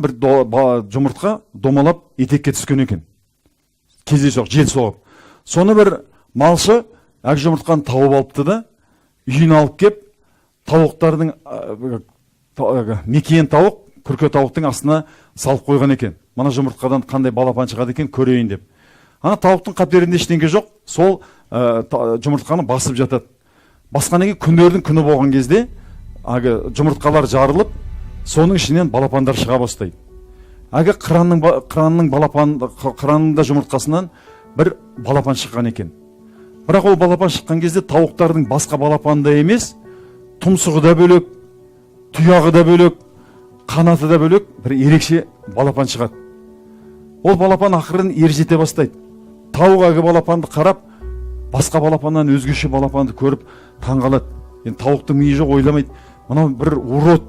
Бір жұмыртқа домалап етекке түскен екен кездейсоқ жел соғып. Соны бір малшы әлгі жұмыртқаны тауып алыпты да, үйіне алып кеп, тауықтардың мекиен тауық, күрке тауықтың астына салып қойған екен. Мына жұмыртқадан қандай балапан шығады екен, көрейін деп. Ана тауықтың қаперінде ештеңе жоқ, сол жұмыртқаны басып жатады. Басқаннан кейін күндердің күні болған кезде әлгі жұмыртқалар жарылып, соның ішінен балапандар шыға бастайды. Әлгі қыранның балапан, қыранның да жұмыртқасынан бір балапан шыққан екен. Бірақ ол балапан шыққан кезде тауықтардың басқа балапандай емес, тұмсығы да бөлек, тұяғы да бөлек, қанаты да бөлек, бір ерекше балапан шығады. Ол балапан ақырын ер жете бастайды. Тауық әлгі балапанды қарап, басқа балапаннан өзгеше балапанды көріп таңғалады. Енді тауықтың миы жоқ, ойламайды: мынау бір урод,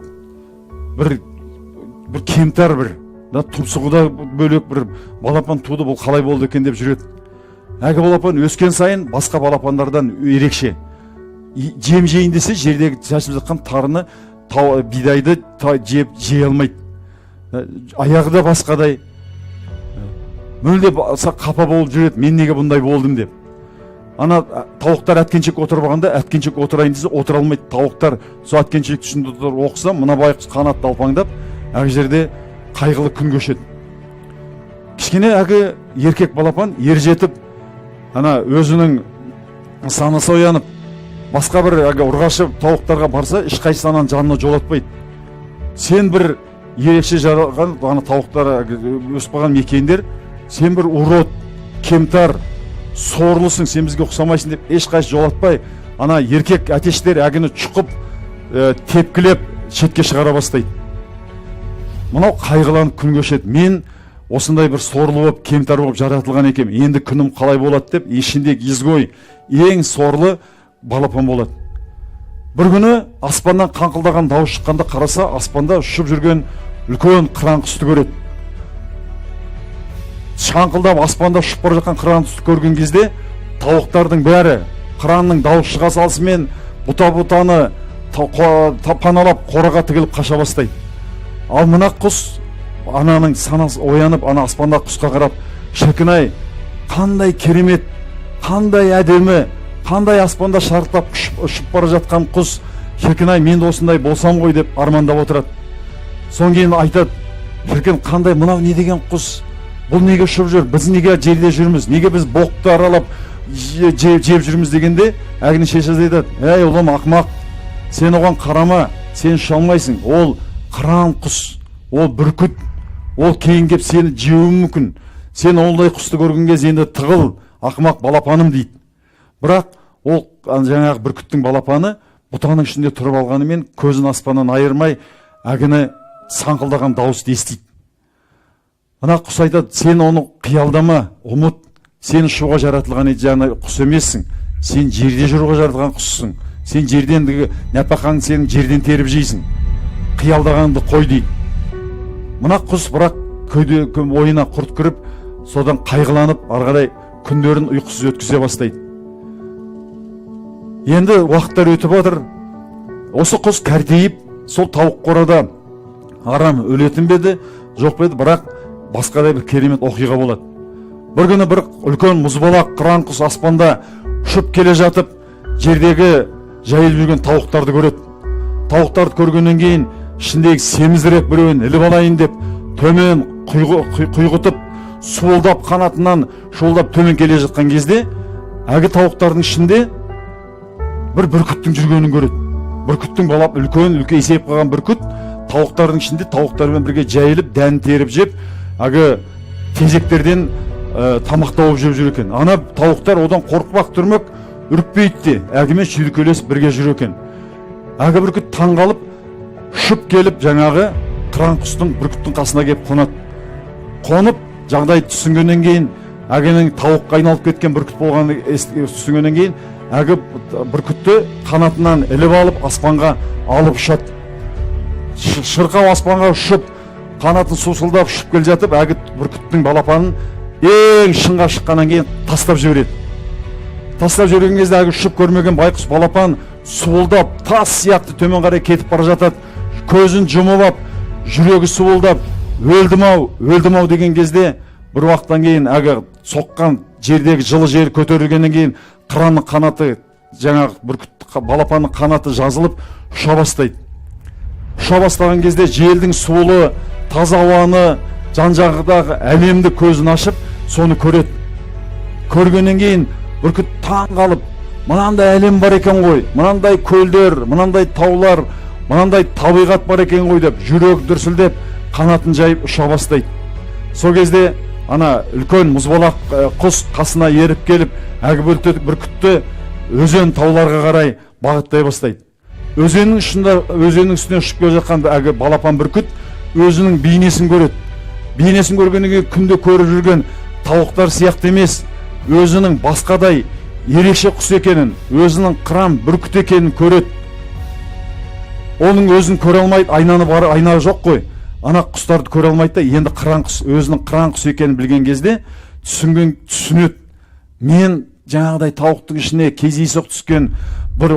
бір кемтар, бір да, тұмсығы да бөлек бір балапан туды, бұл қалай болды екен деп жүреді. Әлгі балапан өскен сайын басқа балапандардан ерекше. Жем жейін десе, жердегі шашылып жатқан тарыны, бидайды жеп жей алмайды. Аяғы да басқадай. Мүлде қапа болып жүреді, мен неге бұндай болдым деп. Ана тауықтар әткеншек отырып алғанда, әткеншек отырайын десе, отыра алмайды. Тауықтар сол әткеншек үстінде отырып оқыса, мына байқұс қанатты алпаңдап, әлгі жерде қайғылы күн кешеді. Кішкене әлгі еркек балапан ер жетіп, ана өзінің санасы оянып, басқа бір әлгі ұрғашы тауықтарға барса, ешқайсысы ананың жанына жолатпайды. Сен бір ерекше жаралған, ана тауықтар, әлгі өсіп қалған мекендер, сен бір урод, кемтар, сорлысың, сен бізге ұқсамайсың деп ешқайсысы жолатпай, ана еркек әтештер әлгіні шұқып, тепкілеп шетке шығара бастайды. Мынау қайғыланып күн кешеді. Мен осындай бір сорлы болып, кемтар болып жаратылған екенмін, енді күнім қалай болады деп, ішіндегі изгой, ең сорлы балапан болады. Бір күні аспаннан қаңқылдаған дауыс шыққанда қараса, аспанда ұшып жүрген үлкен қыран құсты көреді. Шаңқылдап аспанда ұшып бара жатқан қыран құсты көрген кезде тауықтардың бәрі қыранның дауысы шыға салысымен бұта бұтаны паналап, қораға тігіліп қаша бастайды. Ал мына құс ананың санасы оянып, ана аспандағы құсқа қарап: «Шіркін ай, қандай керемет, қандай әдемі, қандай аспанда шарықтап ұшып бара жатқан құс, шіркін ай, мен де осындай болсам ғой», – деп армандап отырады. Содан кейін айтады: «Шіркін, қандай мынау, не деген құс, бұл неге ұшып жүр, біз неге жерде жүрміз, неге біз боқты аралап жеп жүрміз?» дегенде, әлгінің шешесі айтады: «Әй, ұлым, ақымақ, сен оған қарама, сен ұша алмайсың. Ол қыран құс, ол бүркіт, ол кейін келіп сені жеуі мүмкін. Сен ондай құсты көрген кезде енді тығыл, ақымақ балапаным», – дейді. Бірақ ол ана жаңағы бүркіттің балапаны бұтаның ішінде тұрып алғанымен, көзін аспаннан айырмай, әлгіні саңқылдаған дауысты естиді. Мына құс айтады: «Сен оны қиялдама, ұмыт, сен ұшуға жаратылған жаңа құс емессің, сен жерде жүруге жаратылған құссың. Сен жерден, нәпақаңды сен жерден теріп жейсің, қиялдағанды қой», – дейді. Мына құс бірақ ойына құрт кіріп, содан қайғыланып, ары қарай күндерін ұйқысыз өткізе бастайды. Енді уақыттар өтіп жатыр. Осы құс кәртейіп, сол тауық қорада арам өлетін бе еді, жоқ па еді, бірақ басқадай бір керемет оқиға болады. Бір күні бір үлкен мұзбалақ қыран құс аспанда ұшып келе жатып, жердегі жайылып жүрген тауықтарды көреді. Тауықтарды көргеннен кейін ішіндегі семізірек біреуін іліп алайын деп, төмен құйғытып, суылдап, қанатынан шуылдап төмен келе жатқан кезде, әлгі тауықтардың ішінде бір бүркіттің жүргенін көреді. Бүркіттің балап, үлкен үлкен есейіп қалған бүркіт тауықтардың ішінде тауықтармен бірге жайылып, дән теріп жеп, әлгі тезектерден тамақ тауып жеп жүр екен. Ана тауықтар одан қорықпақ түрмек, үрікпейді де, әлгімен шүйіркелесіп бірге жүр екен. Әлгі бүркіт таңғалып, ұшып келіп, жаңағы қыран құстың, бүркіттің қасына келіп қонады. Қонып, жағдайды түсінгеннен кейін, әлгінің тауыққа айналып кеткен бүркіт болғанын түсінгеннен кейін, әлгі бүркітті қанатынан іліп алып, аспанға алып ұшады. Шырқау аспанға ұшып, қанатын сусылдап ұшып келе жатып, әлгі бүркіттің балапанын ең шыңға шыққаннан кейін тастап жібереді. Тастап жіберген кезде әлгі ұшып көрмеген байқұс балапан суылдап, тас сияқты төмен қарай кетіп бара жатады. Көзін жұмып алып, жүрегі суылдап, Өлдім ау, өлдім ау деген кезде, бір уақыттан кейін әлгі соққан жердегі жылы жер көтерілгеннен кейін қыранның қанаты, жаңағы бүркіт балапанның қанаты жазылып, ұша бастайды. Ұша бастаған кезде желдің суылы, таза ауаны, жан жағындағы әлемді көзін ашып, соны көреді. Көргеннен кейін бүркіт таң қалып, мынандай әлем бар екен ғой, мынандай көлдер, мынандай таулар, мынандай табиғат бар екен ғой деп, жүрегі дүрсілдеп, қанатын жайып ұша бастайды. Сол кезде ана үлкен мұзбалақ құс қасына еріп келіп, әлгі бүркітті өзен, тауларға қарай бағыттай бастайды. Өзеннің ұшында, өзеннің үстіне ұшып келе жатқан әлгі балапан бүркіт өзінің бейнесін көреді. Бейнесін көргеннен кейін күнде көріп жүрген тауықтар сияқты емес, өзінің басқадай ерекше құс екенін, өзінің қыран бүркіт екенін көреді. Оның өзін көре алмайды, айнаны бар, айна жоқ қой, ана құстарды көре алмайды да. Енді қыран құс, өзінің қыран құс екенін білген кезде түсінеді: мен жаңағыдай тауықтың ішіне кездейсоқ түскен бір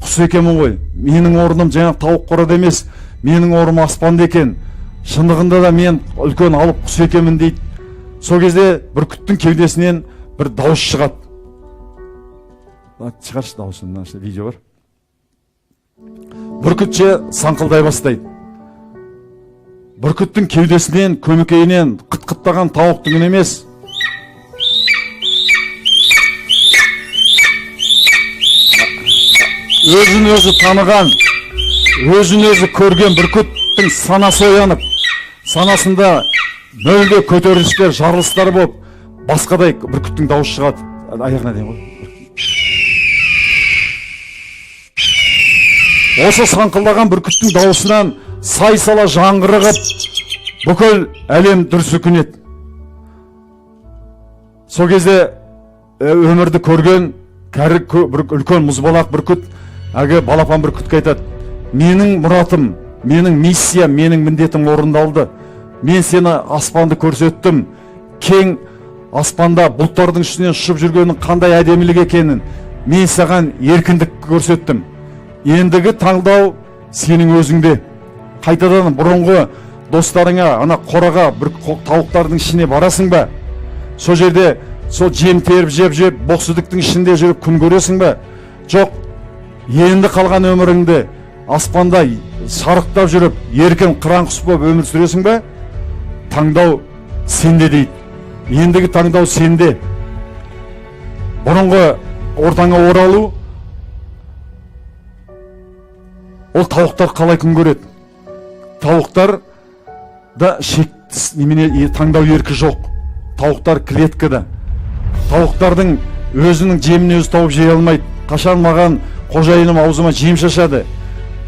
құс екенмін ғой, менің орным жаңағы тауық қорада емес, менің орным аспанда екен, шындығында да мен үлкен алып құс екенмін дейді. Сол кезде бүркіттің кеудесінен бір дауыс шығады. Шығаршы дауысын, мына видео бар. Бүркітше саңқылдай бастайды. Бүркіттің кеудесінен, көмекейінен қыт қыттаған тауықтың үні емес, өзін өзі таныған, өзін өзі көрген бүркіттің санасы оянып, санасында мүлде көтерілістер, жарылыстар болып, басқадай бүркіттің дауысы шығады. Аяғына дейін ғой. Осы саңқылдаған бүркіттің дауысынан сай сала жаңғырығып, бүкіл әлем дүр сілкінеді. Сол кезде өмірді көрген кәрі бір үлкен мұзбалақ бүркіт әлгі балапан бүркітке айтады: менің мұратым, менің миссиям, менің міндетім орындалды. Мен сені аспанды көрсеттім, кең аспанда бұлттардың үстінен ұшып жүргеннің қандай әдемілік екенін, мен саған еркіндік көрсеттім. Ендігі таңдау сенің өзіңде. Қайтадан бұрынғы достарыңа, ана қораға, бір тауықтардың ішіне барасың ба? Сол жерде сол жем теріп жеп жеп, боқсүдіктің ішінде жүріп күн көресің бе? Жоқ, енді қалған өміріңді аспанда шарықтап жүріп, еркін қыран құс болып өмір сүресің бе? Таңдау сенде дейді. Ендігі таңдау сенде. Бұрынғы ортаңа оралу. Ол тауықтар қалай күн көреді? Тауықтар да шек, немене, таңдау еркі жоқ. Тауықтар клеткада. Тауықтардың өзінің жемін өзі тауып жей алмайды. Қашан маған қожайыным аузыма жем шашады,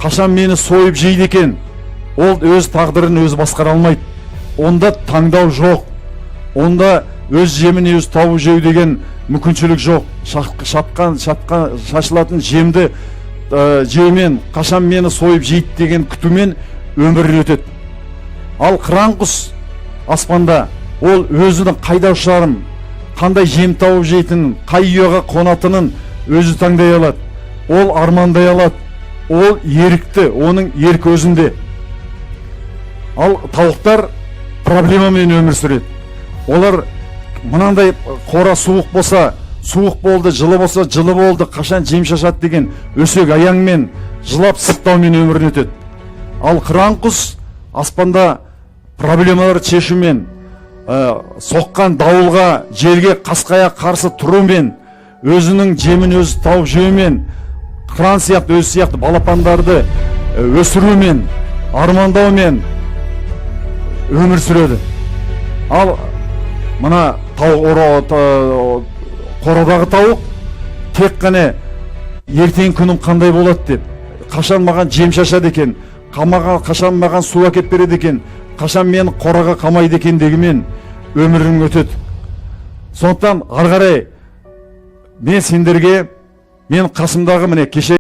қашан мені сойып жейді екен? Ол өз тағдырын өзі басқара алмайды. Онда таңдау жоқ, онда өз жемін өзі тауып жеу деген мүмкіншілік жоқ. Шапқан шапқан шашылатын жемді жеумен, қашан мені сойып жейді деген күтумен өмірі өтеді. Ал қыран құс аспанда ол өзінің қайда ұшарын, қандай жем тауып жейтінін, қай ұяға қонатынын өзі таңдай алады. Ол армандай алады, ол ерікті, оның еркі өзінде. Ал тауықтар проблемамен өмір сүреді. Олар мынандай қора суық болса суық болды, жылы болса жылы болды, қашан жем шашады деген өсек аяңмен, жылап сықтаумен өмірін өтеді. Ал қыран құс аспанда проблемаларды шешумен, соққан дауылға, желге, қасқая қарсы тұрумен, өзінің жемін өзі тауып жеумен, қыран сияқты, өзі сияқты балапандарды өсірумен, армандаумен өмір сүреді. Ал мына тауық, қорадағы тауық тек қана ертең күнім қандай болады деп, қашан маған жем шашады екен, қашан маған су әкеп береді екен, қашан мені қораға қамайды екен дегенмен өмірің өтеді. Сондықтан ары қарай мен сендерге, мен қасымдағы міне кеше